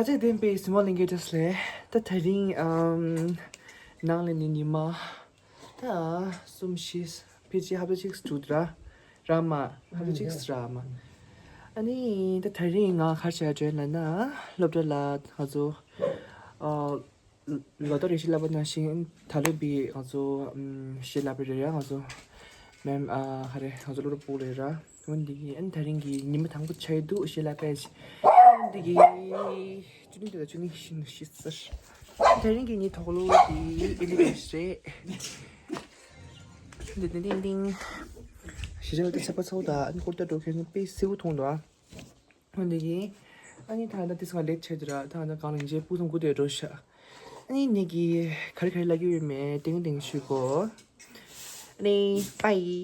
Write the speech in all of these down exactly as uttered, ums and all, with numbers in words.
ཚེ་བདེན་པའི་གཟིགས་མོ་ལྷན་རྒྱས་བཀྲ་ཤིས་བདེ་ལེགས། ད་དེ་རིང་ཨམ་ནང་ལ་ནི་ཉི་མ་ད་གསུམ་བཞི་ཕལ་ཆེར་ཧབ་ཏ་གཅིག་འགྲོ་འདུག་ར། ར་མ་ཧབ་ཏ་གཅིག་ར་མ། ཨ་ནི་ད་དེ་རིང་ང་ག་རེ་བྱས་ཡོད་ལབ་ན་སློབ་གྲྭ་ལ་ང་ཚོ་ཨ་ལོ་ཏོག་རེ་བཞིན་ལབ་པ་ནང་བཞིན་ད་ལོ་བི་ང་ཚོ་ཨམ་བཤད་ལབ་པ་རེད་ར། ང་ཚོ་མེམ་ཨ་ཧ་རེ་ང་ཚོ་སློབ་གྲྭ་སྤུ་རེད་ར། འོན་ཏེ་གི་ཨན་དེ་རིང་གི་ཉི་མ་དང་པོ་ཆགས་འདུག་ཞེས་ལབ་པས། འོན་ཏེ་གི་ཅུ་ནི་དེ་ལ་ཅུ་ནི་ཤིན་ཤི་ཟེར། དེ་རིང་གི་ངའི་ཐོག་ལོ་དེ་ཨི་ལི་བེ་ཤི་རེད། ཏིང་ཏིང་ཏིང་ཏིང་། ཞེ་དྲག་ཏུ་ཚད་པ་ཚ་བོ་དང་ཨན་ཀོར་ཏ་འགྲོ་མཁན་དཔེ་སེའུ་མཐོང་འདུག་ཨ། འོན་ཏེ་གི་ཨ་ནི་ད་ལྟ་དེ་ཚོ་ལེཊ་ཆགས་འདུག་ར། ད་ལྟ་གང་ལ་ཉིན་རྗེས་སྤུ་ཚང་དགུ་དེ་འགྲོ་ཤག་ཨ་ནི་ངེད་ཀྱིས་ག་རེ་ག་རེ་ལབ་ཀྱི་ཡོད་མེད་ཏིང་ཏིང་ཞུ་གོ། ཨ་ནི་པའི།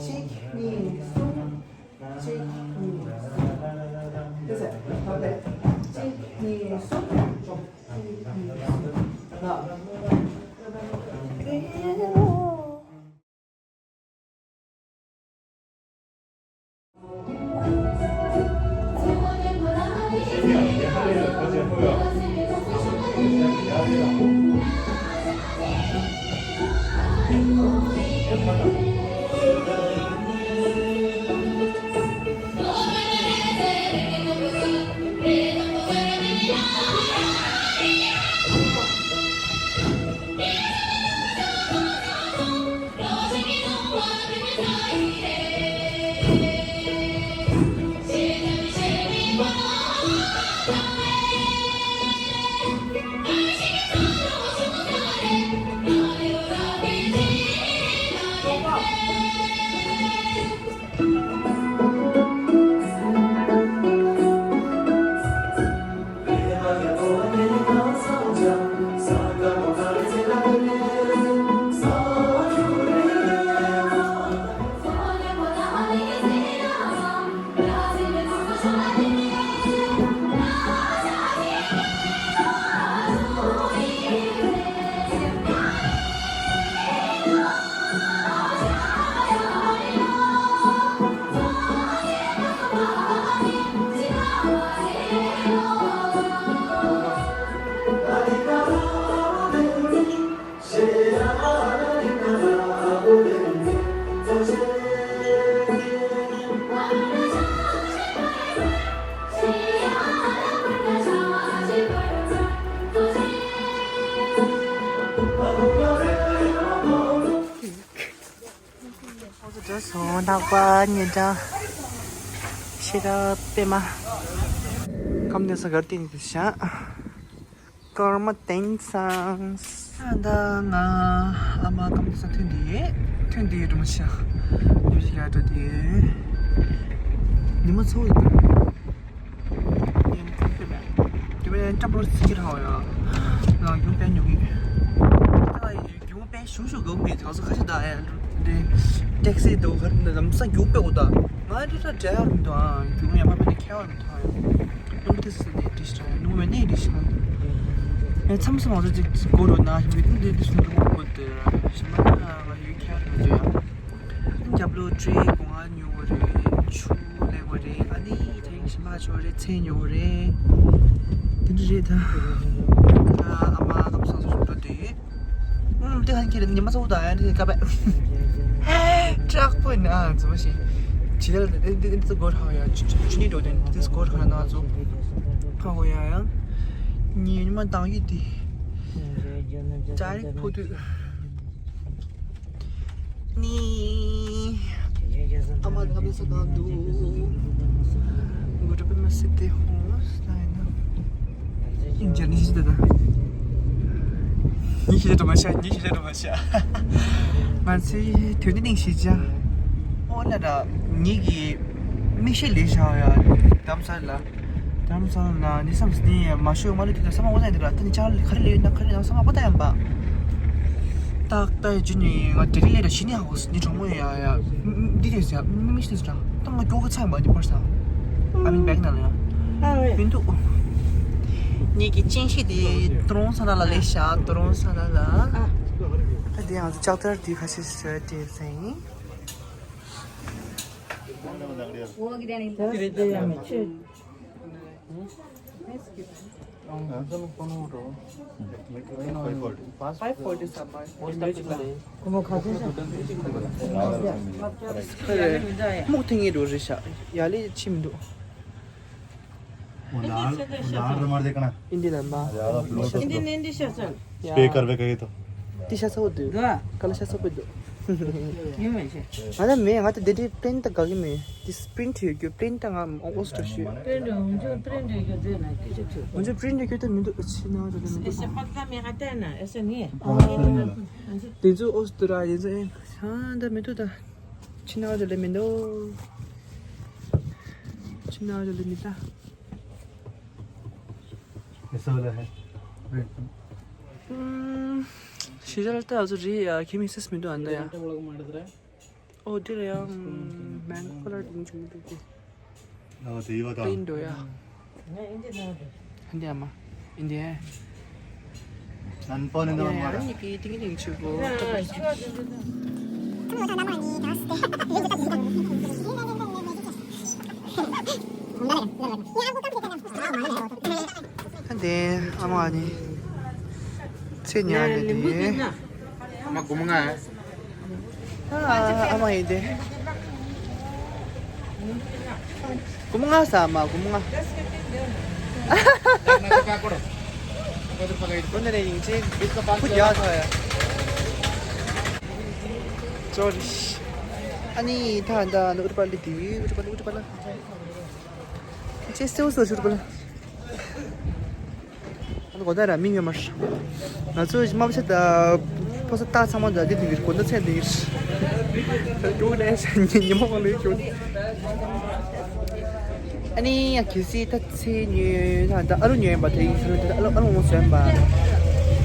གཅིག་གཉིས་གསུམ། གཅིག་གཉིས་གསུམ། དེ་ཚེ་ཐོབ་པས། གཅིག་གཉིས་གསུམ། གཅིག་གཉིས་གསུམ། ལགས། འོ་ཙི་འདྲ་སོང་། ནག་པ་ཉེ་འདྲ་ཤེས་རབ་པད་མ། སྐམ་དེ་ས་གར་ཏིན་དེ་ཤ་སྐར་མ་ཏེན་སང་། ད་ང་ཨ་མ་སྐམ་དེ་ས་ཐོན་དེ་ཐོན་དེ་འགྲོ་མ་ཤ་ཉི་མ་ཤ་ཡ་འགྲོ་དེ་ཉི་མ་ཚོ་ཡིན། དེ་བས་ཀྲམ་པོ་སི་ཀི་ར་ཡ་ལ་ཡུ་པན་ཉོ་གི། རྒྱུ་པན་ཞུ་ཞུ་གོ་མེད། ང་ཚོ་ཁ་ཤས་ད་ཡ་འདི་ཊེག་སི་དུ་ཧར་ནི་ལམ་སང་རྒྱུ་པན་འོ་ད་ང་འདི་ད་འབྲེལ་ཡོད་མི་འདུག་ཨ་རྒྱུ་ཡ་མ་པན་ནི་ཁྱད་པར་མི་འདུག་ཨ་ཡ་ནུ་ཏི་སི་ནི་ཏི་ཤ་ནུ་མེ་ནི་ཏི་ཤ་ཡ་མཚམས་སུ་ང་ཚོ་ཅིག་གོ་རོ་ན་ཞིག་མི་འདུག་འདི་ཏི་སུ་འདུག་གོ་དེ་ཞིག་མ་ན་ང་ཡུལ་ཁྱད་པར་མི་འདུག་ཡ། རྒྱབ་ལོ་ཏྲེ་གོང་ཨ་ཉོ་བ་རེད། ཆུ་ལེན་བ་རེད། ཨ་ནི་དེ་རིང་ཞིམ་པ་ཆོ་རེད། ཚལ་ཉོ་བ་རེད། རེད་ད། ཨ་མ་སྐམ་སང་སུ་འགྲོ་དེ། ཨུམ་དེ་ཧན་ཁྱེད་ཉི་མ་ཚོ་ད་ཡང་དེ་ཀ་བས། དྲག་པོ་ཡིན་ཨ་ཙི་མ་ཤེས། ཇི་ལྟར་དེ་དེ་དེ་ཚོ་སྒོར་ཧ་ཡ་ཆུ་ཆུ་ནི་འགྲོ་དེ་དེ་སྒོར་ཧ་ན་ཚོ། ཧ་གོ་ཡ་ཡང་། ཉི་མ་དང་ཡི་དེ། ཅ་རིག་ཕོ་དུས། ནི། ཨ་མ་ལགས་ལ་ས་གང་འདུག་འགོ་གྲོད་པ་མ་སྲིད་དེ་ཧོ་ས་ཡིན་ན། ཨིན་ཇར་ནི་ཤི་ད་ད། ནི་ཤི་ད་མ་ཤ་ནི་ཤི་ད་མ་ཤ། ང་ཚེ་དོན་དེ་ནིང་ཤི་ཅ། ཨོ་ལ་ར་ཉི་གི་མིག་ཤེལ་ལས་ཤ་ཡ་དམ་ས་ལ། དྷ་རམ་ས་ལ་ནི་བསམ་སི་ནི་མ་ཤོད་མ་ལུས་དེ་ལ་བསམ་པ་འོ་ཙམ་དེ་ལ་ད་ནི་ཅང་ལ་ག་རེ་ལས་ཡོད་ན་ག་རེ་ཡང་བསམ་པ་པོ་ད་ཡང་པ། ཏག་ཏག་ཡི་ཇུ་ནི་ང་ཏེ་ལི་ལས་ར་ཤི་ནི་ཧ་གོ་སི་ནི་གྲོགས་མོ་ཡ་ཡ་འདི་རེད་ཟེར་མི་མི་ཤི་ཟེར་ད་ང་མགྱོགས་པོ་ཚ་ཡང་པ་འདི་པར་ས་ཨ་མིན་བེག་ན་ལ་ཡ་མི་འདུག་ཉིད་ཀྱི་ཅན་ཤི་དེ་ཏུ་རོང་ས་ན་ལ་ལས་ཤ་ཏུ་རོང་ས་ན་ལ་ཨ་དེ་ཡང་ལྕགས་ཐར་དེ་ཁ་ཤས་ཤིག་དེ་ཟེར་ཡིན། སྨུག་ཐིང་ངེ་འགྲོ་རེད་ཤག་ཡ་ལེ་ཕྱི་མི་འདུག་ཨིན་ཌི་ལ་མ། ཨིན་ཌི་ནན་ཌི་ཤ་ཚལ། ཡ། སྤེ་ཀར་བེ་ཀ་ཡེ་ཏོ། ཏི་ཤ་ཚ་བོ་འདུག་ག་ལ་ཤ་ཚ་བོ་འདུག་ཡིན་མ་ཤེས། ང་ད་མེད་ང་ད་དེ་འདྲའི་པྲིན་ཊ་དགའ་གི་མེད། དེ་པྲིན་ཊ་ཡོད་རྒྱུ་པྲིན་ཊ་ང་ཨོ་སི་ཊོ་ཤི། པྲིན་ཊ་འོན་ཀྱང་པྲིན་ཊ་ཡོད་རྒྱུ་དེ་ན་ཁྱི་ཆུ་ཆུ། འོན་ཀྱང་པྲིན་ཊ་ཡོད་རྒྱུ་ད་མི་འདུག་ཨ་ཕྱི་ནང་ད་མི་འདུག་ཨེ་ཤེ་པག་ད་མེ་ཧ་ཏན་ན་ཨེ་ཤེ་ནི། དེ་ཚོ་ཨོ་སི་ཊོ་ར་དེ་ཚོ་ཨེ་ཤ་ད་མི་འདུག་ད། ཕྱི་ནང་ད་ལས་མི་འདུག་ཕྱི་ནང་ད་ལས་མི་ད། ऐसा वाला है। ཤི་ཤ་ལ་ད་ཨ་ཚོ་རེད་ཡ་ཁྱི་མི་སེ་སི་མི་འདུག་ཨ་ད་ཡ། ཨོ་འདི་ལ་ཡང་མེང་གོ་ཁ་ལར་དེ་འདྲ་མི་འདུག་གི་ཨ་དེ་ཡོད་དང་། པིན་འགྲོ་ཡ། ཨ་འདི་ཨ་མ། ཨིན་ཌི་ཡ། ཨན་པོ་ནི་ནོ་ཡ་མ་ར། ཡ་ནི་གི་ཏིང་ཏིང་ཆུ་གོ། ཨ་འདི་ཨ་མ་ནི། ཚེ་ཉལ་ནི་དེ། ཨ་མ་སྒོར་མོ་ལྔ། ཨ་ཨ་མ་ཡིན་ཏེ། སྒོར་མོ་ལྔ་ཟ་མ་སྒོར་མོ་ལྔ། སྒོར་མོ་ལྔ་ཡིན་ཅིག་ཁུ་རྒྱག་ཐོ་ཡ། ཅོ་རི། ཨ་ནི་ད་ད་ཨུ་རུ་པ་ལི་དི་ཨུ་རུ་པ་ལི་ཨུ་རུ་པ་ལ། ཅེ་སེ་ཨུ་སོ་ཨུ་རུ་པ་ལ། ཨ་ནི་གོ་ད་ར་མི་ཉོ་མར། ང་ཚོ་དམའ་ཆ་ད་ཕོ་ས་ཏག་ཚང་མ་ད་འདི་འདི་གོ་ད་ཚད་འདི། ད་ཀྱོག་ནས་ཉི་མ་གང་ལས་ཀྱོག་ཨ་ནི་ཡ་གལ་སྲིད་ད་ཚེ་ཉོས་ད་ད་ཨ་ལུ་ཉོས་ཡིན་པ་དེ་ཡིན་ཚེ་ད་ཨ་ལུ་ཨ་ལུ་ངོ་སོན་པ།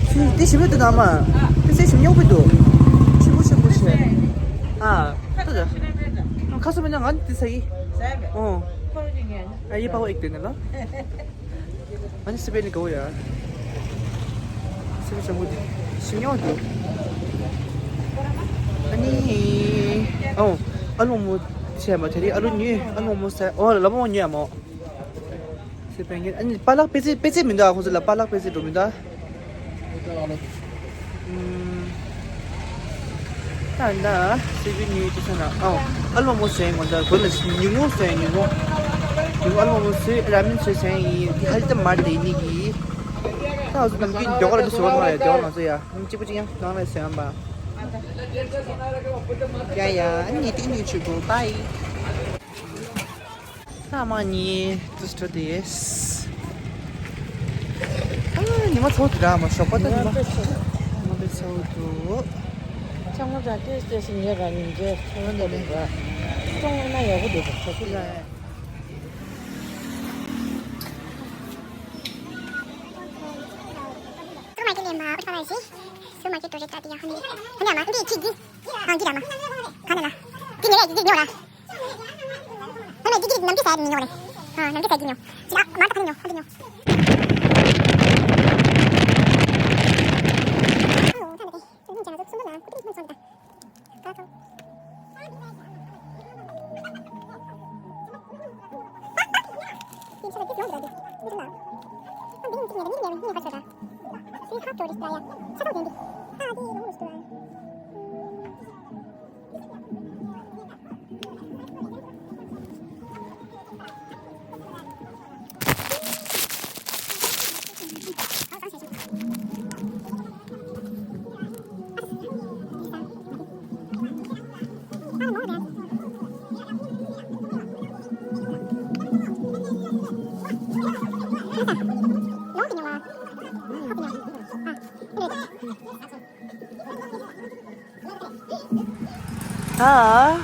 ཚེ་འདི་ཞིམ་མེད་འདུག་ད་མ། དེ་ཚེ་ཞིམ་ཉོག་པོ་འདུག་ཆི་པོ་ཆི་པོ་ཆེ། ཨ། ད་ད། ཁ་སོ་མེད་ན་ང་འདི་ཚ་ཡི། ཨོ། ཨ་ཡི་པ་བོ་ཨེག་དེ་ནི་ལ། ཨ་ནི་སི་པན་ནི་ག་བོ་ཡ། སི་པན་ཅང་གུ་དེ། ཞིམ་ཉོག་འདུག་ཨ་ནི། ཨོ། ཨ་ལུ་མོ་ཆེ་མ་དེ་རིང་ཨ་ལུ་ཉོས་ཨ་ལུ་མོ་ཟེར་ཨོ་ལ་མོ་ཉོས་ཨ་མོ། སི་པན་གྱི་ཨ་ནི་པཱ་ལགས་དཔེ་ཆ་དཔེ་ཆ་མི་འདུག་ཨ་ཁོང་ཚོ་ལ་པཱ་ལགས་དཔེ་ཆ་འགྲོ་མི་འདུག་ཨ། ཨུམ། ད་ན་སི་པན་ཉོས་དེ་ས་ན་ཨོ་ཨ་ལུ་མོ་ཟེར་ངོ་ད་གོ་ལ་ཉུང་ངུ་ཟེར་ཉུང་ངུ། ཉུང་ངུ་ཨ་ལུ་མོ་ཟེར་ར་མིན་ཟེར་ཟེར་ཡིན་དེ་ཧ་ལི་ད་མར་དེ་ནི་གི། ད་ཨ་ཚོ་ནམ་རྒྱུན་ཟློས་གར་འདི་བཟོ་བ་མ་རེད་ཟློས་གར་ང་ཚོ་ཡ། གཅིག་པུ་གཅིག་ཡང་ནང་ལ་ཟེར་ཡང་པ། ཡ་ཡ་ཨ་ནི་ཏིང་ནི་ཆུ་གོ་པའི། ཨ་མ་ནི་ཏུ་སྟོ་དེས། ཨ་ཉི་མ་ཚོགས་དེ་ར་མ་ཞོགས་པ་ད་ཉི་མ། ཉི་མ་དཔེ་ཚོགས་འདུག་ཚང་མ་ད་ཏེས་ཏེས་ཉེ་ར་ཉིན་རྗེས་ཚོགས་འདུག་ར། ཚོགས་ན་ཡག་པོ་འདུག་ཚོགས་ཀྱི་ལ། Supermarket ལས་མ་ཨུ་ཏ་ལ་ཞིག Supermarket ཏོ་རེ་ཏ་ཏི་ཡ་ཧ་ནི། ཧ་ནི་ཨ་མ་འདི་ཁྱི་འདི། ཨ་འདི་ར་མ། ག་ནི་ལ། འདི་ནི་ར་འདི་ཉོ་ར། ཧ་ནི་འདི་འདི་ནམ་རྒྱུན་ཟ་ཡ་འདི་ཉོ་རེ། ཨ་ནམ་རྒྱུན་ཟ་ཡ་འདི་ཉོ། ཅི་ལ་མ་ཏ་ཁ་ནི་ཉོ་ཧ་འདི་ཉོ། ཨ།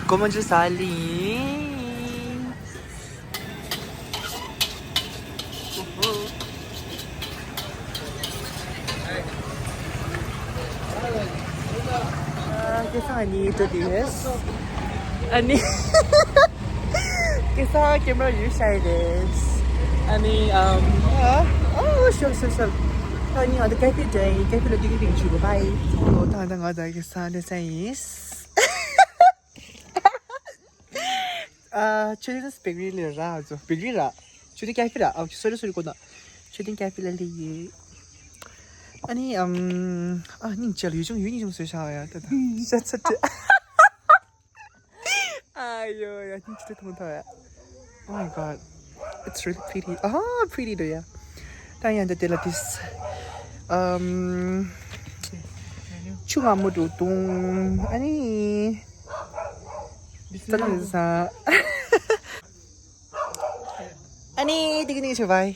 སྒོར་མོ་བཅུ་ཟ་ལི། ཨ། སྐལ་བཟང་ཨ་ནི་འགྲོ་དུས། ཨ་ནི། སྐལ་བཟང་ཀེམ་ར་ཡུལ་ཤ་ཡི་རེད། ཨ་ནི་ཨམ། ཨ། ཨོ་ཤོ་ཤོ་ཤོ། ཨ་ནི་ང་ད་ཀ་ཧྥེ་འགྲོ་ཡིན། ཀ་ཧྥེ་ལ་ཏིག་ཏིག་ཞུ་གོ་བྷའི། ཨོ་ད་ད་ང་ད་སྐལ་བཟང་ལེ་ས་ཡིན། ཨ། ཆོས་ལྡན་སྦེག་རི་ལ་ར་ཨ་ཚོ་སྦེག་རི་ར། ཆོས་ལྡན་ཀ་ཧྥེ་ར། ཨ། སོ་རི་སོ་རི་གོ་ན། ཆོས་ལྡན་ཀ་ཧྥེ་ལ་ལི་ཡེ། ཨ་ནི་ཨམ། ཨ། སྙིང་རྗེ་ལ་ཡུལ་ལྗོངས་ཡུལ་སྙིང་རྗེ་མོ་བཟོས་ཤག་ཡ་ད་ད། ཤ་ཚ་ཚ། ཨ་ཡོ་ཡ་སྙིང་རྗེ་མཐོང་ཐལ་ཡ། Oh my god, it's really pretty. Ah, pretty though, yeah. ད་ཡང་འདི་དེ་ལ་this um ཆུ་ང་མོ་འགྲོ་དུང་། ཨ་ནི་ཙ་ན་ཟ། ཨ་ནི་དེ་གི་ནི་ཆུ་བའི།